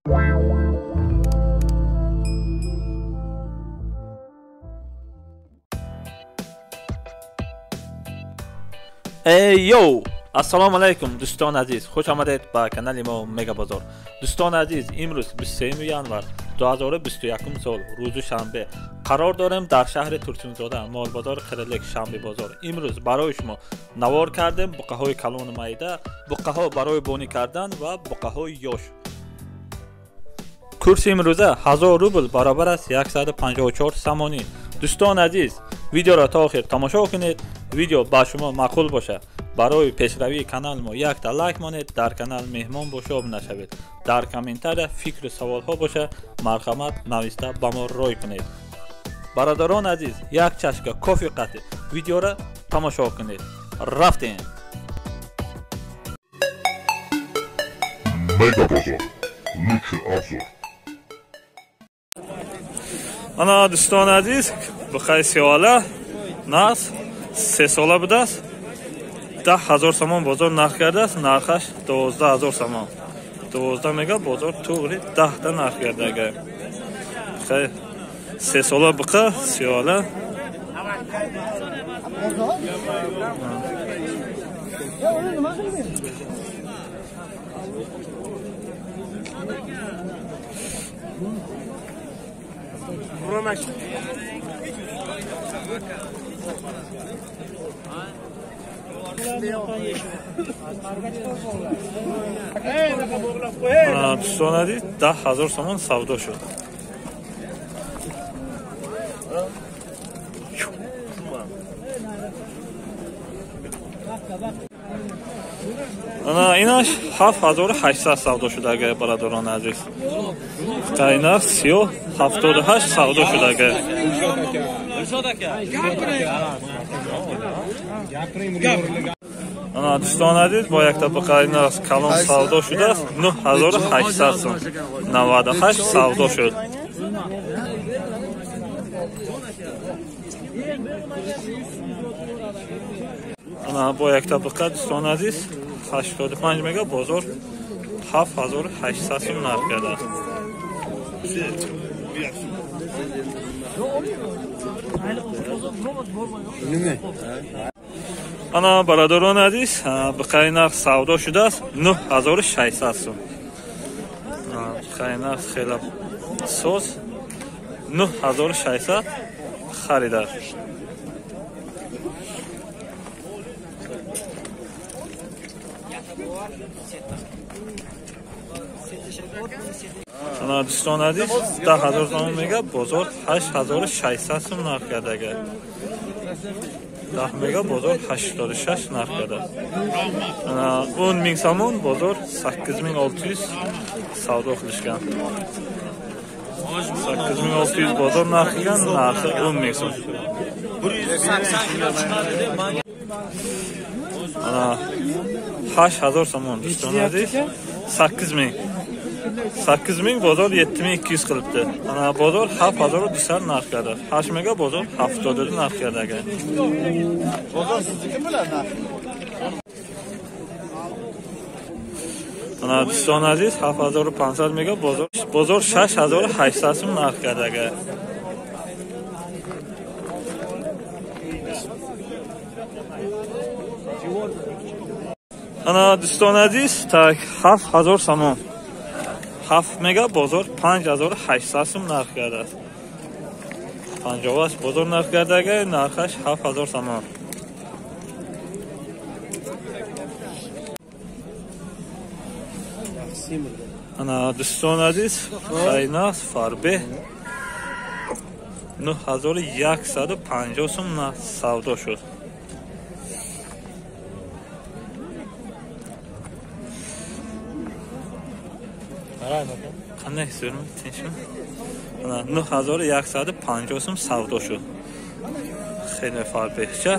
Эй йоу! Ассалому алайкум дӯстони азиз, хуш омадед ба канали мо Мега Бозор. Дӯстони азиз, имрӯз 23 январ 2021 сол, рӯзи шанбе, қарор дорем дар шаҳри Турсунзода, молбозори Қирилик, шанбе бозор. Имрӯз барои шумо навор кардем буқаҳои калону майда, буқаҳо барои бонӣ кардан ва буқаҳои ёш. Курси имрӯза 1000 рубл баробар аст 154 сомонӣ. Дӯстони азиз, видеоро то охир тамошо кунед. Видео ба шумо маъқул бошад, барои пешравии канал мо якта лайк монед, дар канал меҳмон бошоб нашавед. Дар комментария фикру саволҳо боша, марҳамат нависта ба мо рой кунед. Бародарон азиз, як чашка кофе қатӣ видеоро тамошо кунед. Рафтем! Мега Бозор. Лучший обзор. Ана дӯстони азиз, буқаи сиёла нас 3 сола будааст, 10 000 сомон бозор нарх кардааст, нархаш 12 000 сомон. 12 мега бозор туғри 10 та нарх кардага. Хай 3 сола буқа сиёла. Дӯстони азиз, 10 000 сомон савдо шуд. Ана инаш 7800 савдо шудага, бародарони азиз. Қайнар сиёҳ 78 савдо шудага. Ана дӯстони азиз, бо якта буқаи нарх калон савдо шудааст, 9800 сом. 98 савдо шуд. Ана бо якта буқа дӯстони азиз, 85 мега бозор 7800 сом нарх кардааст. Ана бародарони азиз, буқаи нарх савдо шудааст 9600 сом. Буқаи нарх хеле соз 9600 харидааст. Ана дӯстони азиз, 10 000 сомон мега бозор 8600 сом нарх кардага. 10 мега бозор 86 нарх кардааст. Ана 10 000 сомон бозор 8600 савдо qilishgan. 8600 бозор нарх qilgan, narxi 10 000 сом. Ана 8000 сомон дӯстони азиз, 8000. 8000 бозор 7200 qilibdi. Ana bozor 7200 narx kardi. 8 mega bozor 72 narx kardi aka. Bozor sizniki bular narx. Ana do'stoni aziz, 7500 mega bozor 6800 so'm narx kardi aka. Ana do'stoni aziz, так 7000 сомон. 7 мега бозор 5800 сом нарх кардааст. 58 бозор нарх кардага, нархаш 7000 сомон. Ана дӯстони азиз, хайнас фарбе 9150 сом савдо шуд. Қандай ҳисобим? Tinchmi? Ana 9150 сом савдо шуд. Хеле фарбеҳча.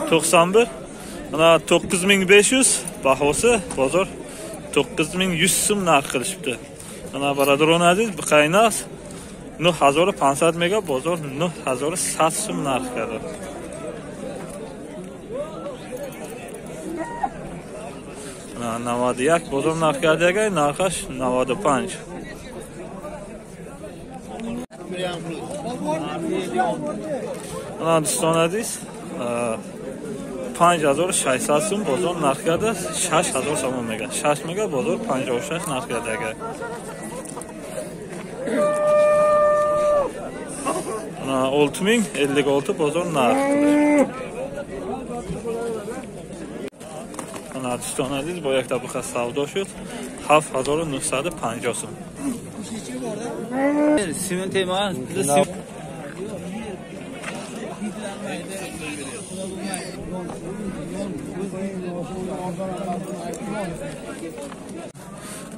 91. Ana 9500 bahosi, bozor 9100 so'm narx qilishibdi. Ana barodaroni aziz, bu qaynas 9500 mega bozor 9100 so'm narx qildi. 91 бозор нарх кардагай, нархаш 95. Ана дӯстон азиз, 5600 сум бозор нарх кардааст, 6000 сомон мега. 6 мега бозор 56 нарх кардагай. Ана 6056 бозор нарх. Ана дӯстон азиз, бо як табақа савдо шуд 7950 сум.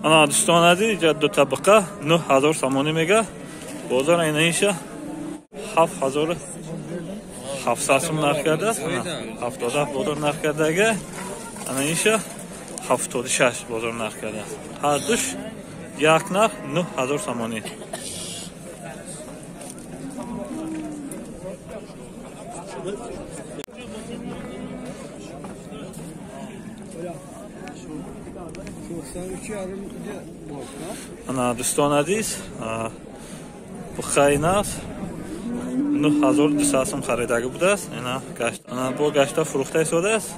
Ана дӯстон азиз, инҷа ду табақа 9000 сомонӣ мега. Бозор айнаиша 7700 сум нарх кардааст. 77 бозор нарх кардага. Ана иша 76 бозор нарх кардааст. Ҳар душ як нарх 9000 сомонӣ. Ана дӯстон азиз, бухаи нав 9200 сум харидагӣ будааст. Ина гашт, ана бо гашта фурӯхта истодааст.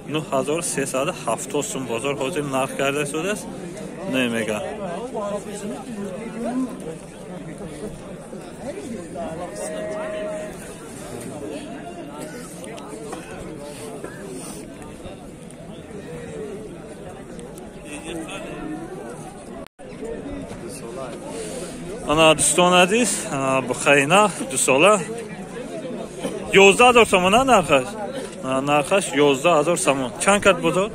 9370 сум бозор ҳозир нарх карда истодааст. Намега. Ана дӯстон азиз, бухаи нарх дусола 11000 сомона нархаш. Нархаш 11000 сомон. Чанд кард бозор?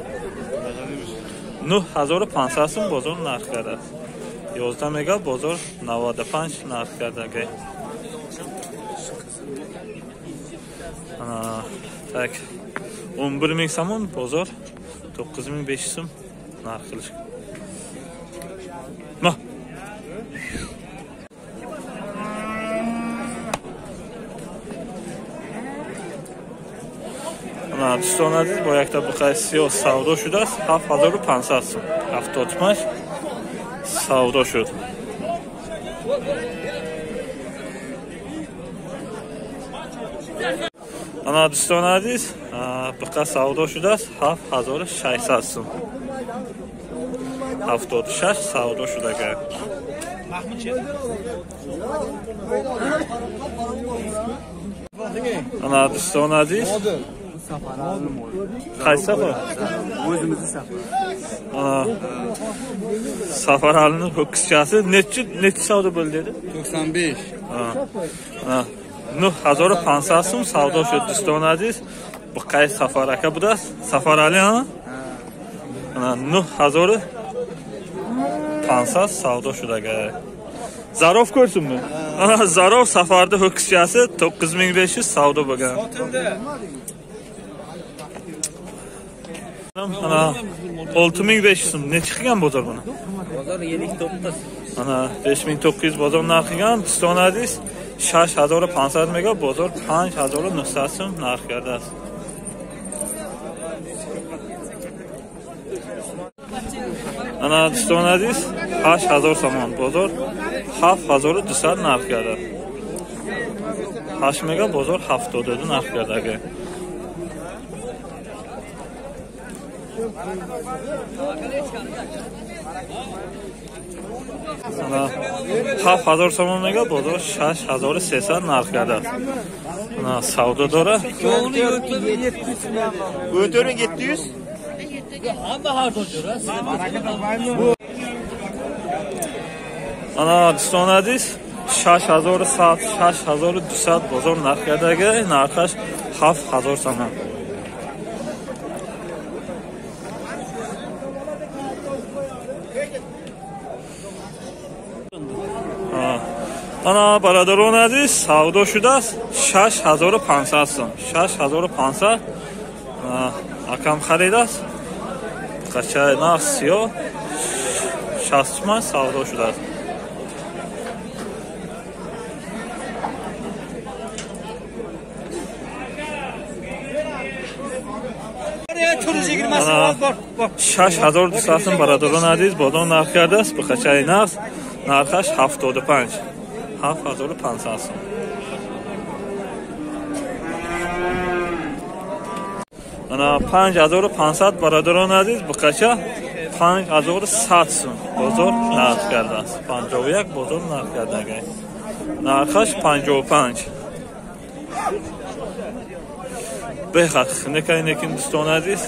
9500 сум бозор нарх кардааст. 11 мега бозор 95 нарх кардагай. Ана так 11000 сомон бозор 9500 сум нарх қilish. Ма. Ана дӯстон азиз, бо як табақаи сиёҳ савдо шудааст 7500 сум. 75 савдо шуд. Ана дӯстон азиз, биқа савдо шудааст 7600 сум. 76 савдо шудага. Ана дӯстон азиз, qaysi safar? O'zimizni safar. Ana Safaralining ho'kizchasi nechi savdo bo'ldi dedi? 95. Ana 9500 сум savdo shud do'stон aziz. Bu qaysi Safar aka budasiz? Safarali ha? Ana 9500 savdo shudaga. Zarof ko'rsinmi? Ana Zarof Safarda ho'kizchasi 9500 savdo bo'lgan. Ana 6500 so'm. Necha qilgan bozor buni? Bozor 79. Ana 5900 bozor narx qilgan. Do'stон aziz, 6500 mega bozor 5900 so'm narx kardasi. Ana do'stон aziz, 8000 somon bozor 7200 narx karda. 8 mega bozor 72 narx kardagi. Ana 7000 somon mega bozor 6300 narx karda. Ana savdo dora. O'tiring 700. Ana do'stон aziz, 6100, 6200 bozor narx kardagi, narxash 7000 somon. Ана бародарон азиз, савдо шудааст 6500 сом. 6500 акам харидааст. Қачаи нарх сиёҳ 60 сомон савдо шудааст. 6200 сум бародарон азиз бозор нарх кардааст. Буқачаи нағз нархаш 75. 7500 сум. Ана 5500 бародарон азиз буқача 5100 сум бозор нарх кардааст. 51 бозор нарх кардагай. Нархаш 55. Бехад хунукай некин дӯстони азиз.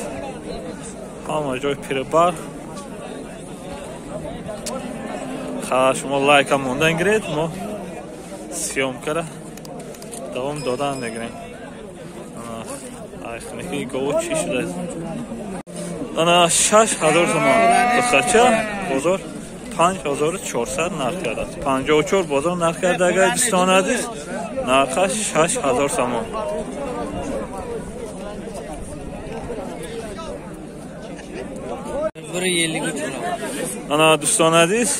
Ҳама ҷой пирбарф. Ха шумо лайка мондан гиред, мо съёмкара давом додан мегирем. Ай хунукии гово чӣ шудааст? Ана 6000 сомон буқача бозор 5400 нарх кардааст. 54 бозор нарх кардагай дӯстони азиз. Нархаш 6000 сомон. Ана дӯстони азиз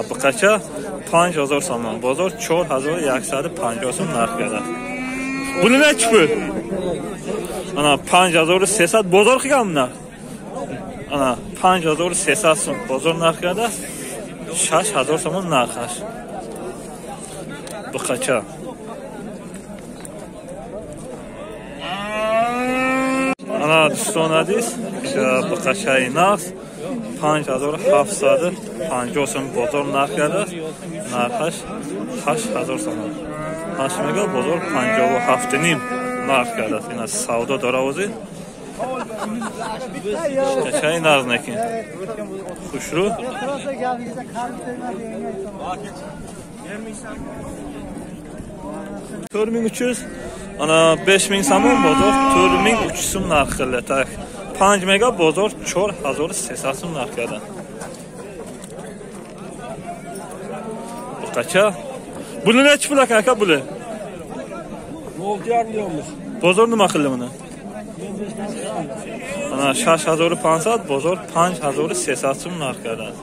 буқача 5000 сомон бозор 4150 сом нарх кардааст. Буни nechi pul? Ана 5300 бозор qilganmi нарх? Ана 5300 сом бозор нарх кардааст. 6000 сомон нархаш. Буқача. Ана дӯстони азиз буқачаи нағз 5750 сом бозор нарх кардааст. Нархаш 8000 сомон. 8 мега бозор 57.5 нарх кардааст. Ина савдо дора озир. Чай нағз некин. Хушрӯ. 4300 ана 5000 сомон бозор 4300 сом нарх қилdi. Так 5 мега бозор 4300 сом нарх кардан. Буқача. Buni nechi pul aka buni? Bozor nima qildi buni? Ana 6500 bozor 5300 сом нарх кардан.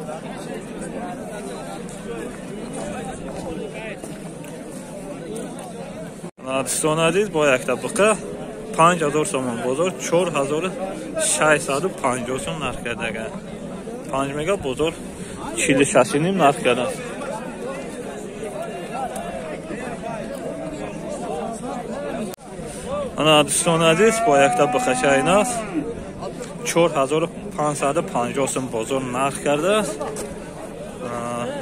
Ана дӯстони азиз бо якта буқа 5000 сомон бозор 4650 сом нарх кардаган. 5 мега бозор 46.5 нарх кардан. Ана дӯстони азиз бо якта буқачаи нағз 4550 сом бозор нарх кардааст.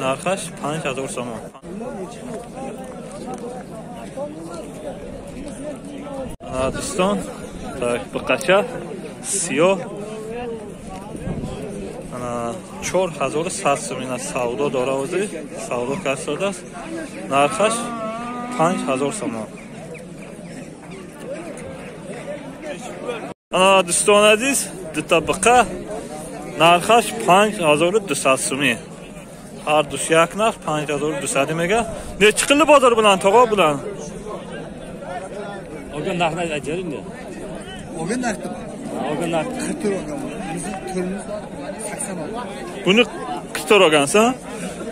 Нархаш 5000 сомон. Ана дӯстон так буқача сиёҳ ана 4100 сом ина савдо дора озир, савдо кардааст. Нархаш 5000 сомон. Ана дӯстони азиз дута буқа нархаш 5200 сомӣ. Ҳар душ як нарх 5200 мега. Nechi qildi bozor bilan tog'a bilan? Olgan narxni aytaylik. Olgan narxni. Olgan narx 44 olgan. Bizim turimiz 80 olgan. Buni 44 olgansan?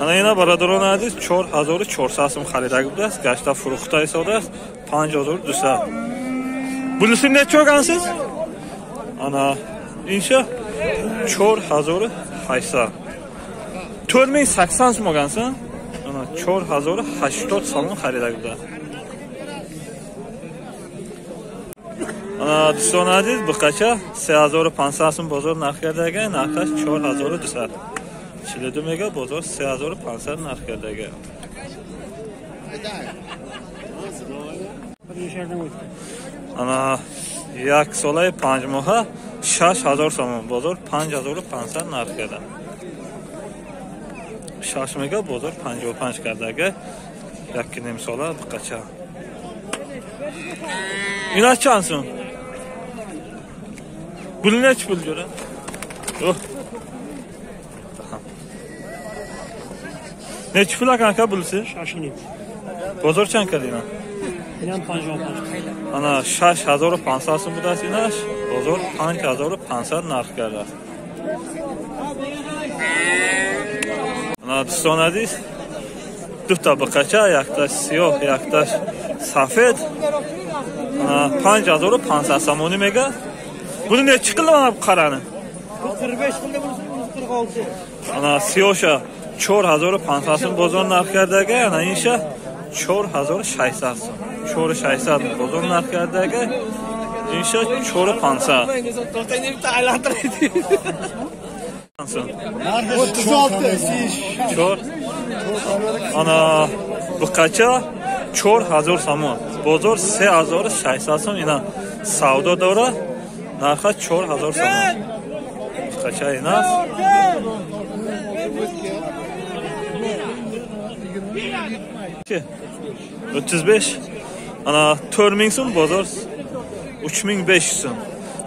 Ана ина бародарони азиз 4400 сом харида будааст, гашта фурӯхта истодааст 5200. Bunisi nechi olgansiz? Ана инша 4800. 4080 сом olgansan? Ана 4080 сомон харида будааст. Ана дӯстони азиз буқача 3500 сом бозор нарх кардаган, нархаш 4200. 42 мега бозор 3500 нарх кардаган. Ана як солаи 5 моҳа 6000 сомон бозор 5500 нарх карда. 6 мега бозор 55 кардага. 1.5 сола буқача. Ина чанд сум? Buni nechi pul jo'ra? Oh. Nechi pul aka bunisi? 6.5. Bozor чанд кард ина? Инам 55. Ана 6500 сум будааст инаш, бозор 5500 нарх кардааст. Ана дӯстони азиз дута буқача, якташ сиёҳ, якташ сафед. Ана 5500 сомонӣ мега. Buni nechi qildi mana bu qarani? Bu 45 qildi, bunisi 46. Ana siyosha 4500 сум бозор нарх кардага, ана инша 4600 сум. 4600 бозор нарх кардага, инша 4500. Сум. 36. 4. Ана buqacha 4000 сомон. Бозор 3600 сум ина савдо дора. Нарха 4000 сомон. Buqacha ина. Ki 35. Ana 4000 сум бозор 3500 сум.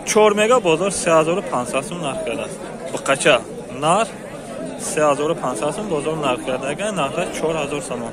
4 мега бозор 3500 сум нарх кардааст. Buqacha нар 3500 сум бозор нарх кардага, нарха 4000 сомон.